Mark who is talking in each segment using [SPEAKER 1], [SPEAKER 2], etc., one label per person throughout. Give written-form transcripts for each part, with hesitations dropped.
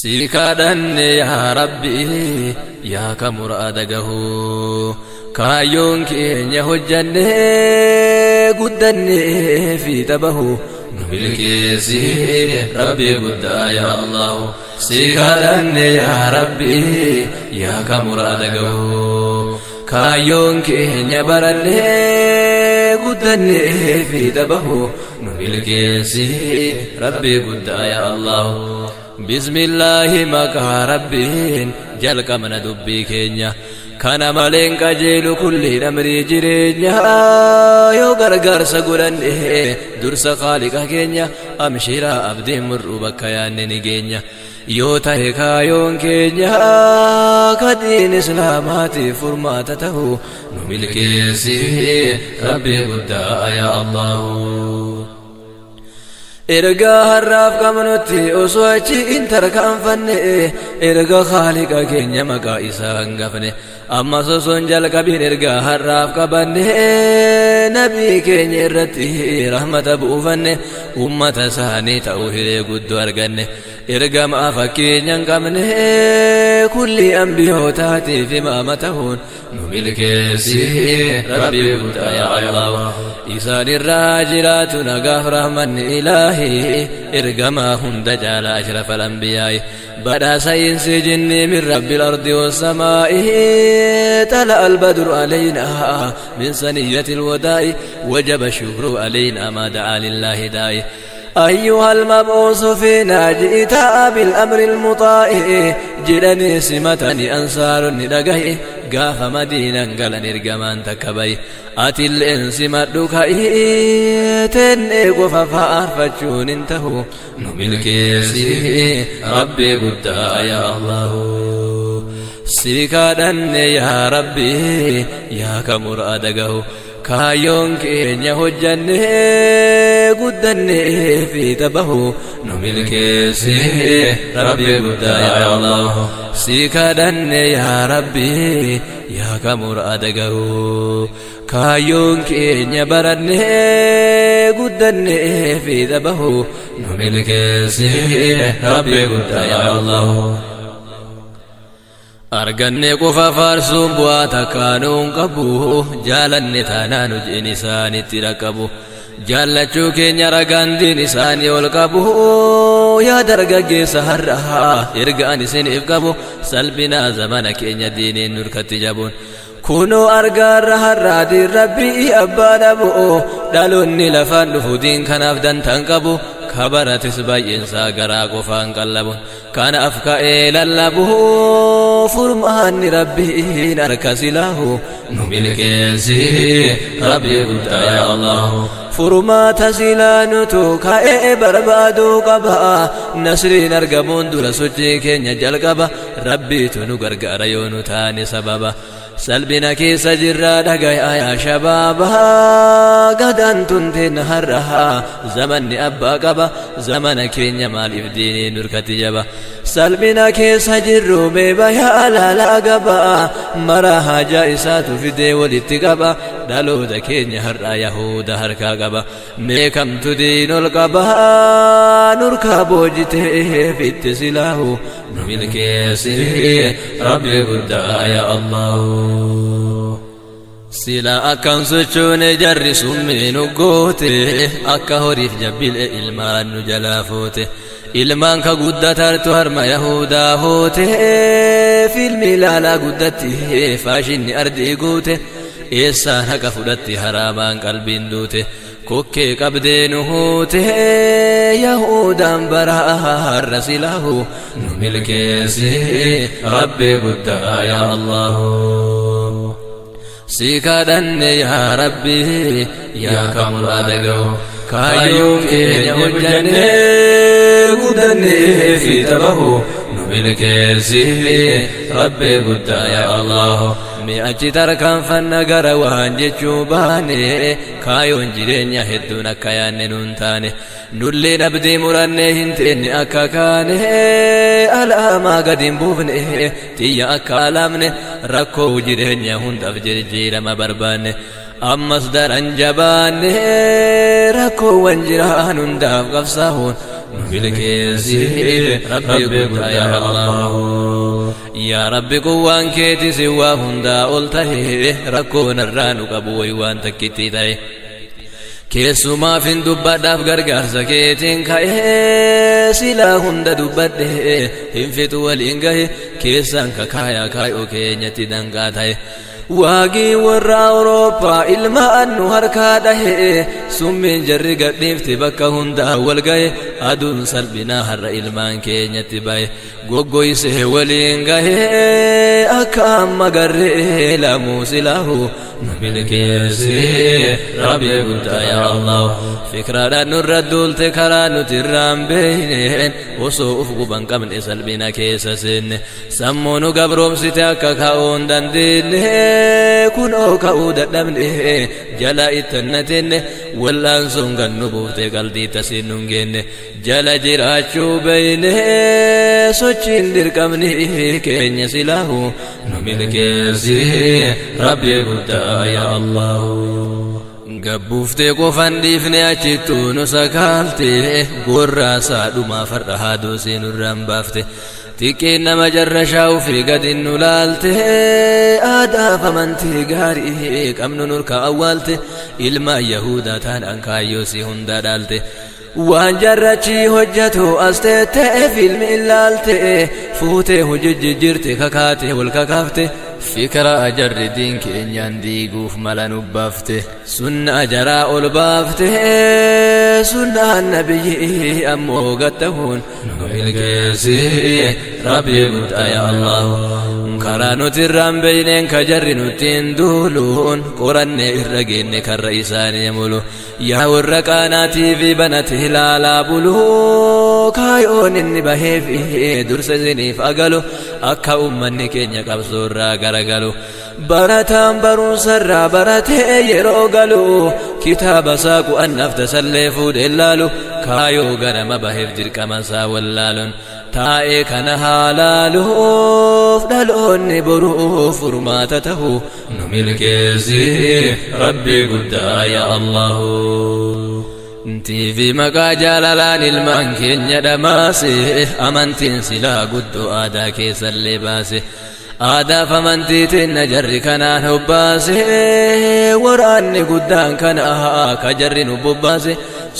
[SPEAKER 1] Si kadhanne yaa Rabbi, yaa ka muraada gahu, kaayyoon keenya hojjanne guddanne fi tabahu, nu milkeessi Rabbi guddaa yaa Allah. Si kadhanne yaa Rabbi, yaa ka muraada gahu, kaayyoon keenya baranne guddanne fi tabahu, nu milkeessi Rabbi guddaa yaa Allah. Bismillaahi, maqaa Rabbiin jalqabna dubbii keenya. Kana maleen qajeelu kulliin amrii jireenya. Yoo gargaarsa godhanne dursa Khaaliqa keenya, amshiraa abdiin mur'uu bakka yaanne ni geenya. Yoo ta'e kaayoon keenya ka diin Islaamaatiif furmaata ta'u, nu milkeessi Rabbii guddaa yaa Allahu. Ergaa har'aaf qabnutti osoo achi hin tarkaanfanne, erga Khaaliqa keenya maqaa isaa hangafne, ammas osoo hin jalqabin ergaa har'aaf qabanne, nabii keenya irratti rahmata buufanne, ummata isaanii ta'uu hiree guddoo arganne, ergamaa fakkeenya hin qabne, kulli ambiyootaatiif imaama ta'uun, nu milkeessi Rabbi guddaa yaa Allah. Isaan irraa jiraatu nagaaf rahmanni Ilaahi, ergamaa hunda caala ashraf al-anbiyaa'i, badhaasa insi jinni min rabbil ardi wassamaa'i. طلع البدر علينا من ثنية الوداع، وجب الشكر علينا ما دعا لله داعي. أيها المبعوث فينا جئت بالأمر المطاع jedhanii simatani ansaaronni dhagahe gaafa Madiinan galan. Ergamaan takka bahe, atilleen simadhu ka'ii, tennee qofa faarfachuun hin tahu, nu milkeessi Rabbi guddaa yaa Allahu. Si kadhanne yaa Rabbi, yaa ka muraada gahu, kaayyoon keenya hojjanne guddanne fi tabahu, nu milkeessi Rabbi guddaa yaa Allah. Si kadhanne yaa Rabbi, yaa ka muraada gahu, kaayyoon keenya baranne guddanne fi tabahu, nu milkeessi Rabbi guddaa yaa Allah. Arganne qofa faarsuun bu'aa takkaanuun qabu, jaalanne taanaan hojiin isaanitti dhaqqabu, jaallachuu keenya ragaan diin isaanii ol qabu. Yaa dargaggeessa har'aa, ergaan isiniif qabu, salphinaa zamana keenya diiniin nurkatti jabuun kunoo argaarra. Har'aa diin Rabbii abbaa dhabu, dhaloonni lafaan dhufu diin kanaaf dantaan qabu, kabaratis baay'eensaa garaa qofaan qallabuun. Kanaaf ka'ee lallabu, furmaanni Rabbiin harka silaahu, nu milkeessi Rabbii guddaa yaa Allah. Furmaata silaa nutu ka'ee barbaaduu qaba, nasriin argamuun dura sochii keenya jalqaba. Rabbiitu nu gargaara yoo nu taane sababa. Salphina keessa jirraa dhagayaa yaa shabaaba, gadaan tun har'a zamanni abbaa qaba, zamana keenya maaliif diiniin nurkatti jaba? Salphina keessa jirru beebayaa laalaa gaba, mara haajaa isaatu fidee walitti qaba, dhaloota keenya har'a yahuda harkaa qaba. Meekamtu diin ol qaba nurkaa boojitee fitti silaahu, nu milkeessi Rabbi guddaa yaa Allah. Sila akkam sochoone jarri summii nu goote, akka horiif jabbile ilmaan nu jalaa foote, ilmaan ka guddatartu harma yahudaa hoote, filmi ilaalaa guddatti, faashinni ardii guute, eessaan haqa fudhatti haraamaan qalbiin duute, kokkee qabdee nu huute yahudaan bara har'a silaahu, nu milkeessi Rabbi guddaa yaa Allahu. Si kadhanne yaa Rabbi, yaa ka muraada gahu, kaayyoon keenya hojjanne guddanne fi tabahu, nu milkeessi Rabbi guddaa yaa Allah. Mi'achi tarkaanfanna gara waan jechuu baane, kaayoon jireenya hedduun akka yaanne nuun taane, nulleen abdii murannee hin teenne akka kaane, alaamaa gadi hin buufne xiyya akka alaamne, rakkoo jireenya hundaaf jijjiirama barbaanne, ammas daran jabaanne rakkoowwan jiraan hundaaf qabsaa'uun, Nu milkeessi Rabbi guddaa yaa Allahu. Yaa Rabbi quwwaan keeti si waa hundaa ol tahe, rakkoo narraa nu qabu wayi waan takkitti ta'e. Keessumaaf hin dubbadhaaf gargaarsa keetiin ka'ee, silaa hunda dubbadhe hin fixu waliin gahe, keessaan kakaayaa kaayoo keenyatti danqaa ta'e. Waagii warra Awurooppaa ilma annu harkaa dhahe, summiin jarri gadhiifte bakka hundaa wal gahe, aduun salphinaa har'a ilmaan keenyatti bahe, goggoysee waliin gahe akka amma garree lamuu silaahu nu milkeessi Rabbi guddaa yaa Allah. Fikraadhaan nurra duulte karaa nuti irraan beeyneen, osoo uf quban qabne salphina keessa seenne, sammuu nu gabroomsite akka ka'uu hin dandeenye, kunoo ka'uu dadhabne jala ittannatenne, wallaan sun kan nu buufte qalbii tasiin nun geenne, jala jiraachuu beeyne sochiin dirqamni keenya silaahu nu milkeessi Rabbi guddaa yaa Allahu. Gabbuuftee qofan dhiifne achittuu nu sakaalte, gorraasaa dhumaa farra haaduu seenurraan baafte, xiqqeen nama jarra shaa'uu fi gadi nu laalte, aadaaf amantii gaarii qabnu nurka awwaalte, ilma Yahudaa taanaan kaayyoo si hundaa dhaalte. Waan jarrachi hojjetu as teettee fiilmi ilaalte, fuutee hojii jijjiirte kakaate wal kakaafte, fikra jarri diin keenyaan diiguuf mala nu baafte, sunna jaraa ol baafte, sunnaan nabiyyi ammoo gattahuun nu milkeessi Rabbi guddaa yaa Allah. Karaa nuti irraan beeyneen ka jarri nuttiin duuluun qorannee irra geenne karra isaanii mulu. Yaa warra qaanaatii fi banate ilaalaa buluu, kaayoon inni baheef dursa isiniif agalu, akka ummanni keenya qabsoorraa garagalu. Barataan barumsarraa baratee yeroo galu, kitaaba isaa qu'annaaf tasallee fuudhee laalu, kaayoo ganama baheef dirqama isaa wallaaluun taa'ee kana haalaaluuf dhaloonni boruuf furmaata ta'u nu milkeessi Rabbi guddaa yaa Allahu. TV maqaa jaalalaan ilmaan keenya dhamaase, amantiin silaa guddoo aadaa keessallee baase. Aadaaf amantii teenna jarri kanaan hobbaase, waraanni guddaan kana ka jarri nu bobbaase,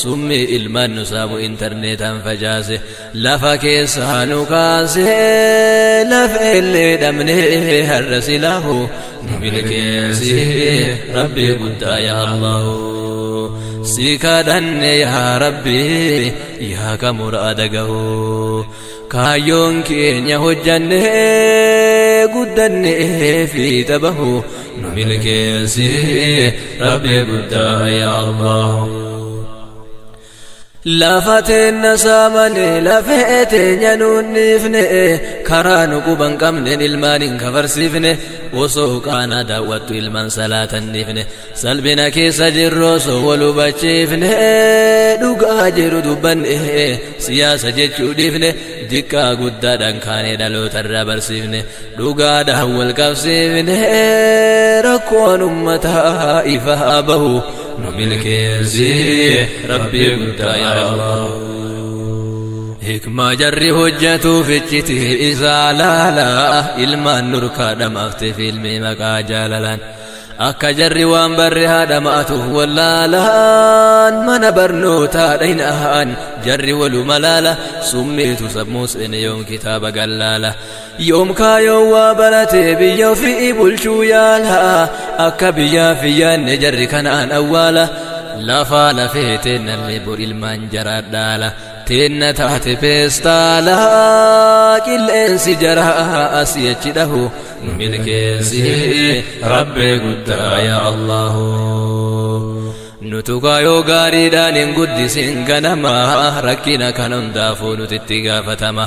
[SPEAKER 1] summii ilmaan nu saamu intarneetaan facaase, lafa keessaa nu kaase, lafa illee dhabne har'a silaahu nu milkeessi Rabbi guddaa yaa Allahu. Si kadhanne yaa Rabbi yaa ka muraada gahu, kaayyoon keenya hojjanne guddanne fiixa bahu nu milkeessi Rabbi guddaa yaa Allahu. Lafa teenna saamane lafee teenya nuun dhiifne, karaa nu quban qabneen ilmaan hin kafarsiifne, osoo qaanaa daawwattu ilmaan salaatan dhiifne, salphina keessa jirru osoo wal hubachiifne, dhugaa jiru dubbanne siyaasa jechuu dhiifne, diqqaa guddaadhaan kaanee dhalootarraa barsiifne, dhugaadhaan wal qabsiifne, rakkoon ummataa ifa bahu nu milkeessi Rabbi guddaa yaa Allah. Hikmaa jarri hojjetuuf iccitii isaa laala, ilmaan nurkaa dhamaafte fiilmii maqaa jaalalaan, akka jarri waan barre haadha maatuuf wallaalaan, mana barnootaa dhayna'an jarri waluma laala, summiitu sammuu seene yoom kitaaba gallaala, yoom kaayoon waa barate biyya ofii bulchuu yaala, akka biyyaa fi yaanne jarri kanaan awwaala, lafaa lafee teennallee bor ilmaan jaraa dhaala, teenna taate peestaala, qilleensi jaraa asii achi dhahu nu milkeessi Rabbi guddaa yaa Allahu. Nutu kaayoo gaariidhaan hin guddisin ganama, rakkina kan hundaafuu nutitti gaafatama,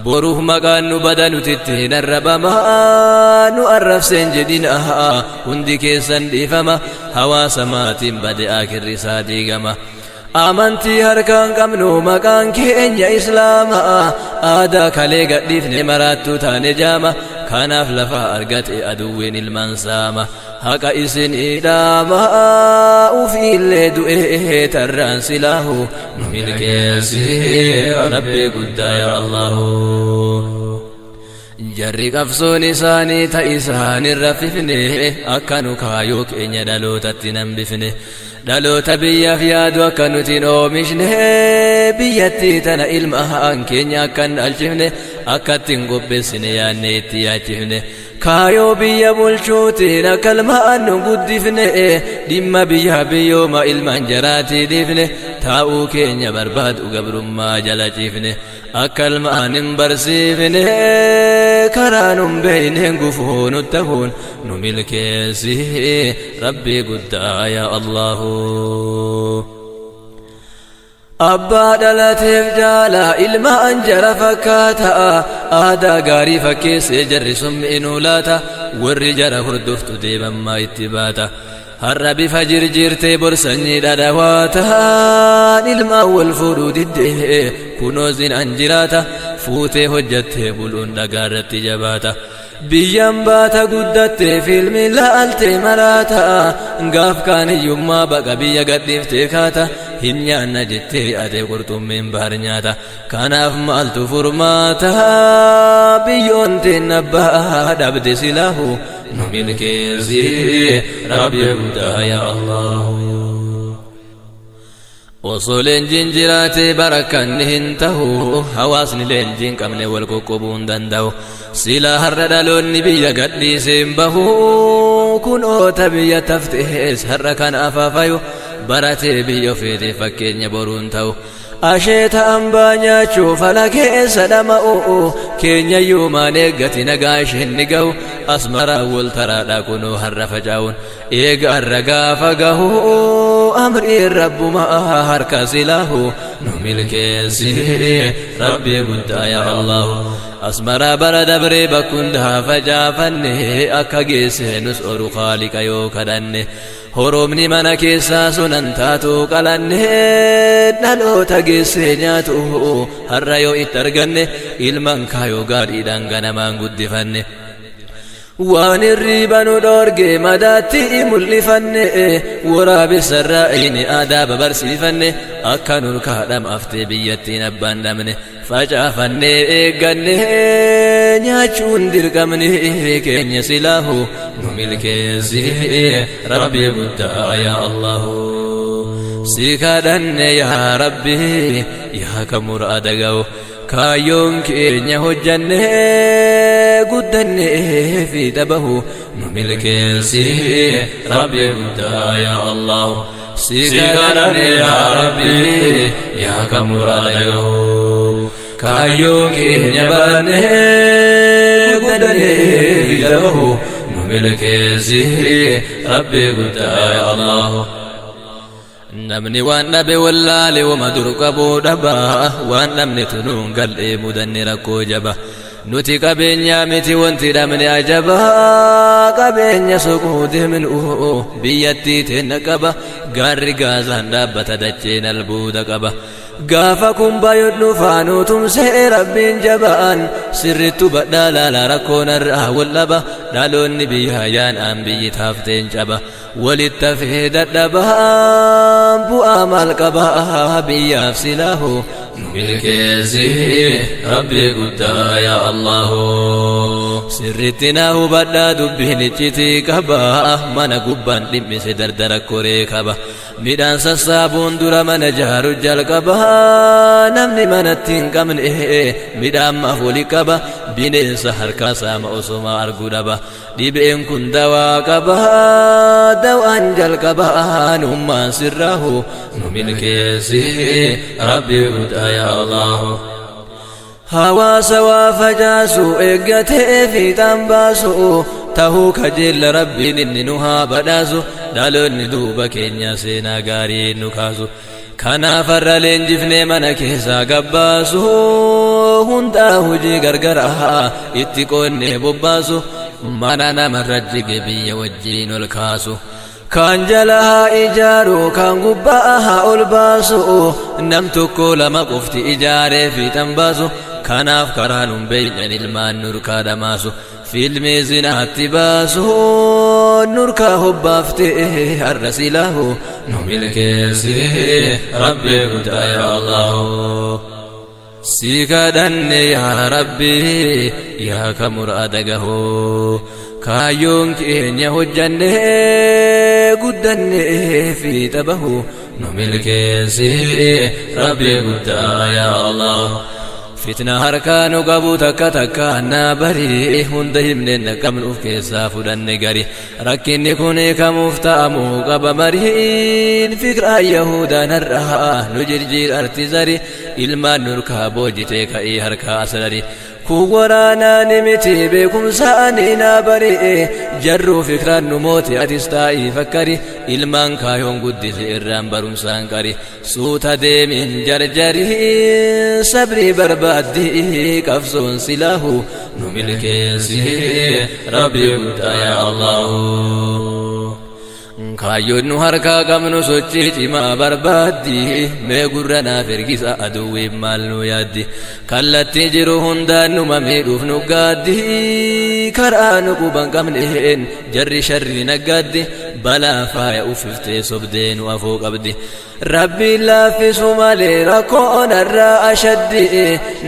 [SPEAKER 1] boruuf maqaan nu bada nutitti hin arrabama, nu arrabseen jedhina hundi keessan dhiifama, hawaasa maatiin bade akirri isaa diigama. Amantii harkaan qabnu maqaan keenya Islaama, aadaa kalee gadhiifne maraattuu taane jaama, kanaaf lafa argate aduwwiin ilmaan saama. Haqa isinii dhaamaa ufiillee du'ee tarraan silaahu nu milkeessi Rabbi guddaa yaa Allahu. Jarri qabsoon isaanii ta isaan hin raffifne akka nu kaayoo keenya dhalootatti nan bifne. Dhaloota biyyaaf yaadu akka nuti hin oomishne biyyattii tana ilmaan keenya akka hin dhalchifne akka itti hin qopheessine yaadne itti yaachifne. Kaayoo biyya bulchuutiin akka ilmaan nu guddifne dhimma biyyaa biyyooma ilmaan jaraatii dhiifne taa'uu keenya barbaadu gabrummaa jala ciifne. Akka ilmaan hin barsiifne karaa nun beeyneen gufuu nu ta'uun nu milkeessi Rabbii guddaa yaa Allahu. Abbaa dhalateef jaala ilmaan jara fakkaata aadaa gaarii fakkeessee jarri summii nuu laata warri jara hordoftu deemammaa itti baata. Har'a bifa jirjiirtee bor sanyii dhadhawaataan ilmaan wal fuudhuu diddee kunoo zinaan jiraata fuutee hojjattee buluun dhagaa irratti jabaata. Biyyan baata guddattee fiilmii laaltee maraata gaaf kaan hiyyummaa baqa biyya gadhiiftee kaata hin nyaanna jettee ate qurxummiin baar nyaata kanaaf maaltu furmaata biyyoon teenna abbaa dhabde silaahu nu milkeessi Rabbi guddaa yaa Allahu. Osoo leenjiin jiraatee barakkanni hin tahu hawaasni leenjii hin qabne wal qoqqobuu hin danda'u. Silaa har'a dhaloonni biyya gadhiisee hin bahu kunoota biyya taftees har'a kan afaafayu baratee biyya ofiitiif fakkeenya boruun ta'u. Asheeta ambaa nyaachuuf ala keessa dhama'u keenyayyuu maan eeggati nagaa isheen ni ga'u asmaraa wal taraadha kunoo har'a faca'uun eega har'a gaafa gahu amriin rabbumaa harka silaahu nu milkeessi Rabbii guddaa yaa Allahu. Asmaraa bara dabree bakka facaafanne akka geesse nus oru kaaliqa yoo kadhanne. Horomni mana keessaa sunan taatu qalanne dhaloota geessee nyaatu har'a yoo itti arganne ilmaan kaayoo gaariidhaan ganamaan guddifanne. Waan hirriiba nu dhoorge madaatti mul'ifanne waraabessarraa inni aadaa babarsiifanne akka nurkaa dhamaaftee biyyattiin abbaan dhabne facaafannee eegganne nyaachuun dirqamni keenya silaahu nu milkeessi Rabbi guddaa yaa Allahu. Si kadhanne yaa Rabbi yaa ka muraada ga'u kaayyoon keenya hojjanne guddanne fi dhabahu nu milkeessi Rabbi guddaa yaa Allahu. Si kadhanne yaa Rabbi yaa ka muraada ga'u kaayyoon keenya baranne guddanne fi dhabahu nu milkeessi Rabbi guddaa yaa Allahu. Namni waan dhabe wallaale wama dur qabuu dhaba waan dhabne tunuun gal'ee mudanne rakkoo jaba. Nuti qabeenyaa miti wanti dhabne ajaba qabeenya soquu deemnu biyyattii teenna qaba gaarri gaazaan dhaabbata dacheen albuuda qaba. Gaafa kun baay'ee dhufaanu tumsee Rabbiin jabaan sirrittu badhaa laala rakkoon irraa wal dhaba dhaloonni biyyaa yaanaan biyyi taafteen caba. Walitti hafee dadhabaan bu'aa maal qabaa biyyaaf silaahu nu milkeessi Rabbi guddaa yaa Allahu. Sirritti na hubadhaa dubbiin iccitii qaba mana gubbaan dhimmise dardara koree qaba. Midhaan sassaabuun dura mana jaaru jalqaba namni manatti hin qabne midhaan maaf wali qaba bineensa harkaa saama osoma argu dhaba. Dhibeen kun dawaa qaba dawaan jalqabaan ummaan sirraahu nu milkeessi Rabbi guddaa yaa Allahu. Hawaasa waa facaasu eeggatee fiixaan baasu tahuu kajeella Rabbiin inni nu haa badhaasu dhaloonni duuba keenya seenaa gaarii nu kaasu. Kanaaf har'a leenjifnee mana keessaa gabbaasu hundaa hojii gargaraa itti qoonnee bobbaasu mana namarra jige biyya wajjiin ol kaasu. Kan jala haa ijaaru kan gubbaa haa ol baasu nam tokko lama qofti ijaaree fiixan baasu kanaaf karaa nun beeynan ilmaan nurkaa dhamaasu. Fiilmii zinaatti baasu Nurkaa hobbaafte har'a silaahu nu milkeessi Rabbi guddaa yaa Allahu. Si kadhanne yaa Rabbi yaa ka muraada gahu, kaayyoon keenya hojjanne guddanne fiixa bahu nu milkeessi Rabbi guddaa yaa Allah. Fitna harkaa nu qabu takka takka naa bari, hunda himne naqabnu uf keessaa fudhanne gari. Rakkinni kun kamuuf ta'amuu qaba mariin, fikraa Yahudaan har'aa nu jirjiir arti zari. Ilmaan nurkaa boojitee ka'ii harkaa asrari, kun waraanaan miti beekumsaani naa bari. Jarruu fikraan nu mooti atis taa'ii fakkari, ilmaan kaayoon guddise irraan barumsaan qari. Suuta deemin jarjari, sabrii barbaaddi qabsoon silaahu nu milkeessi Rabbi guddaa yaa Allahu. Kaayyoon nu harkaa qabnu sochii cimaa barbaaddi, mee gurra naaf ergisa, aduwwiin maal nu yaaddi? Kallattii jiru hundaan numa miidhuuf nu gaaddi, karaa nu quban qabneen jarri sharri naggaaddi. Balaa faaya uffiftee sobdee nu afoo qabdi. Rabbiin laaffisu malee rakkoon irraa ashaddi,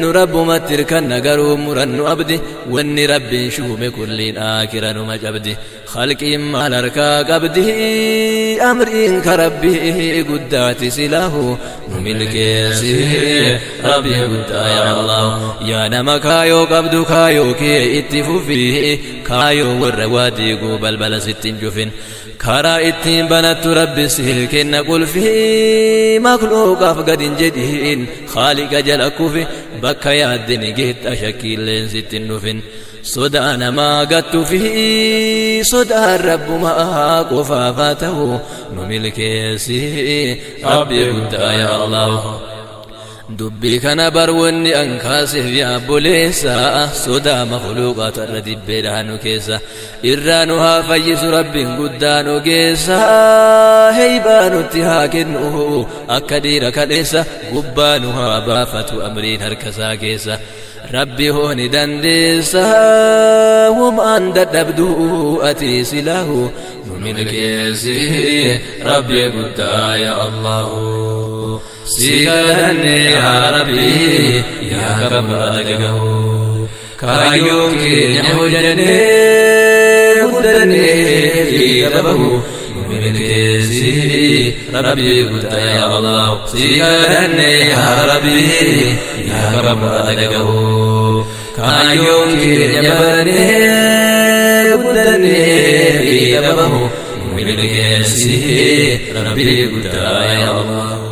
[SPEAKER 1] nu Rabbumatti hirkanna garuu murannu abdi. Wanni Rabbiin shuume kulliin aakira numa cabdi, khalqiin maal harkaa qabdi? Amriin ka Rabbii guddaati silaahu nu milkeessi Rabbii guddaa yaa Allah. Yaa nama kaayoo qabdu, kaayoo kee itti fufi. Kaayoo warra waa diiguu balbala sitti hin cufin, karaa ittiin banattu Rabbi si kenna qulfii. Makluuqaaf gad hin jedhiin, Khaaliqa jala kufi. Bakka yaaddini geetta, shakkiilleen sitti hin dhufin. Sodaa namaa gattu fi sodaan Rabbumaa qofaaf haa ta'u, nu milkeessi Rabbi guddaa yaa Allah. Dubbii kana bar wanni an kaaseef yaa obboleessa, sodaa makluuqaatu irra dibbeedha nu keessa. Irraa nu haa fayyisu Rabbiin guddaa nu geessa, heybaa nutti haa kennu akka dhiira kaleessa. Gubbaa nu haa baafatu amriin harka isaa keessa. Rabbi hooni dandeessa, womaan dadhabdu ati silaahu nu milkeessi Rabbi guddaa yaa Allahu. Si kadhanne yaa Rabbi yaa kabbaada gahu, kaayyoon keenya hojjannee guddannee fiixa bahu nu milkeessi Rabbi guddaa yaa Allah. Si kadhanne yaa Rabbi yaa kabbaada gahu, kaayyoon keenya barannee guddannee fiixa bahu nu milkeessi Rabbi guddaa yaa Allah.